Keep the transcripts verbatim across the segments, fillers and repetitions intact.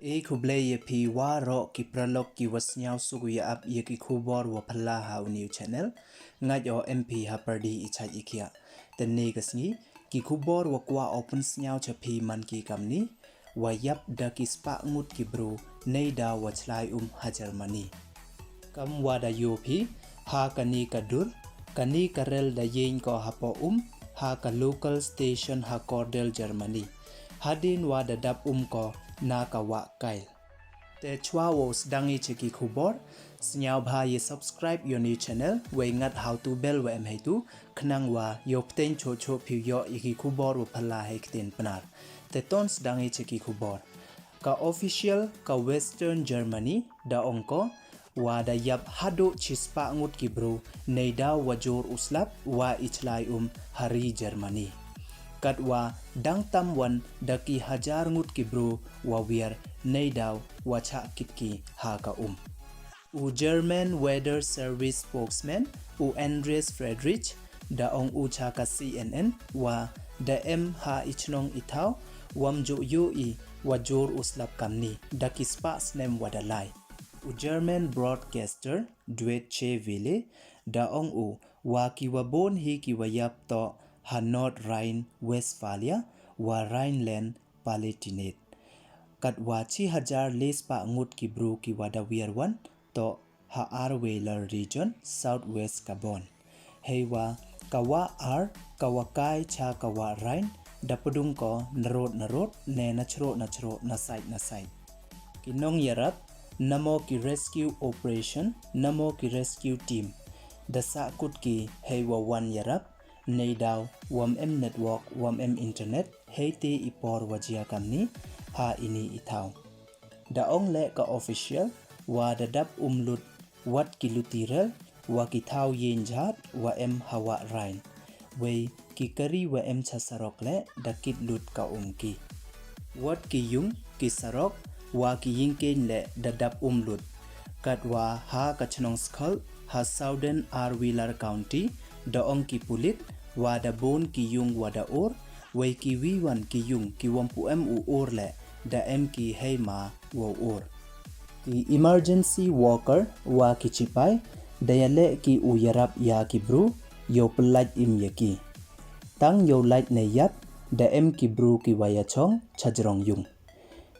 E khublei ya phi waroh ki paralok ki wa sniawsuk u ya ap ya ki khubor wa phylla ha u new channel. Ngait o em phi ha pyrdi i chait i khiah. Te ne ka sngi, ki khubor wa kwah o pynsniaw cha phi man ki kamni, wa yap da ki spah ngut ki bru, neidaw wa chlai um ha Germany. Kam wa da yoh phi, ha kani ka dur, kani ka rel da yeng ko hapoh um, ha ka local station ha Kordel, Germany. Hadien wa da dap um ko na ka wah kail. Te chwa wow sdang i cha ki khubor, sniawbha ya subscribe ya u new channel, wei ngat ha u tu bell wa em heitu, khnang wa yoh pteng choh choh phi u yoh ya ki khubor wa phylla hei ktien Pnar. Te ton sdang i cha ki khubor. Ka official ka Western Germany da ong ko, wa da yap haduh chispah ngut ki bru, neidaw wa jur u slap wa i chlai um ha ri Germany. Katwa dang tam wan da ki hajar ngut ki bru wa wiar, neidaw wa chah kit ki ha ka um. U German Weather Service spokesman, u Andreas Friedrich, da ong u cha ka C N N, wa da em ha i chnong i thaw, wam ju yoh i wa jur u slap kamni, da ki spah snem wa da lai. U German broadcaster Deutsche Welle da ong u, wa ki wa bun hi ki wa yap toh ha North Rhine-Westphalia wa Rhineland-Palatinate. Katwa chi hajar le spah ngut ki bru ki wa da wiar wan toh ha Ahrweiler region, southwest ka bun. Heiwa ka wah Ahr, ka wa kai cha ka wah Rhine, da pdung ko narud narud, ne na chroh na chroh, na side na side. Ki nongyarap, namo ki rescue operation, namo ki rescue team, da sahkut ki heiwa wan yarap, neidaw wam em network, wam em internet, heite i por wa jia kamni ha ini i thaw. Da ong le ka official, wa da dap um lut wat ki luti rel, wa ki thaw yeng jhat wa em ha wah Rhine. Wei ki kari wa em cha sarok le da kit lut ka um ki. Wat ki yung, ki sarok, wa ki yingkeng le da dap um lut. Katwa ha ka chnong Schult ha Southern Ahrweiler County, da ong ki pulit, wa da bun ki yung wa da ur, wei ki wi wan ki yung ki wam pu em u ur le da em ki heima wow ur. Ki emergency worker wa ki chipai da yaleh ki u yarap ya ki bru, yow pyllait im ya ki. Tang yow lait ne yap, da em ki bru ki wa yachong cha jrong yung.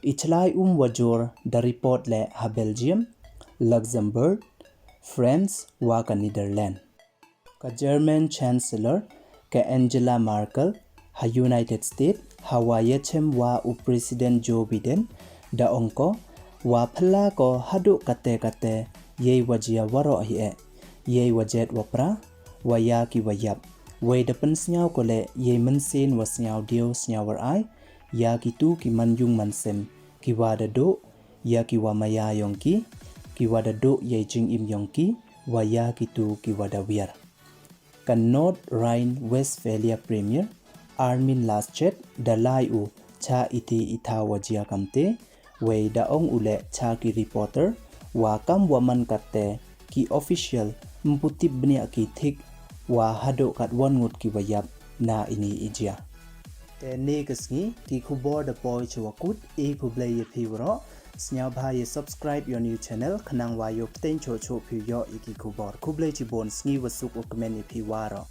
I chlai um wa jur da report le ha Belgium, Luxembourg, France wa ka Netherlands. Ka German Chancellor, ka Angela Merkel, ha United States, ha wa yachem wa u President Joe Biden, da ong ko, wa phylla ko haduh kate kate, yei wa jia waroh hi e, yei wa jet wa pra, wa ya ki wa yap. Wei da pynsniaw ko le, yei mynsiem wa sniaw diaw sniaw war ai, ya ki tu ki man yung man sem, ki wa da duh, ya ki wa maya yong ki, ki wa da duh yei jingim yong ki, wa ya ki tu ki wa da wiar. Ka North Rhine-Westphalia Premier, Armin Laschet, da lai u cha iti i thaw wa jia kamte, wei da ong u le cha ki reporter, wa kam wa man kate ki official mpu tip bniah ki thik, wa haduh katwon ngut ki wa yap na ini i jia. Te ne ka sngi, ki khubor da poi cha wa kut, e khublei ya phi waroh, sniawbha ya subscribe ya u new channel, khnang wa yoh pteng choh choh phi u yoh ya ki khubor. Khublei chibun, sngi wa suk wa kmen ya phi waroh.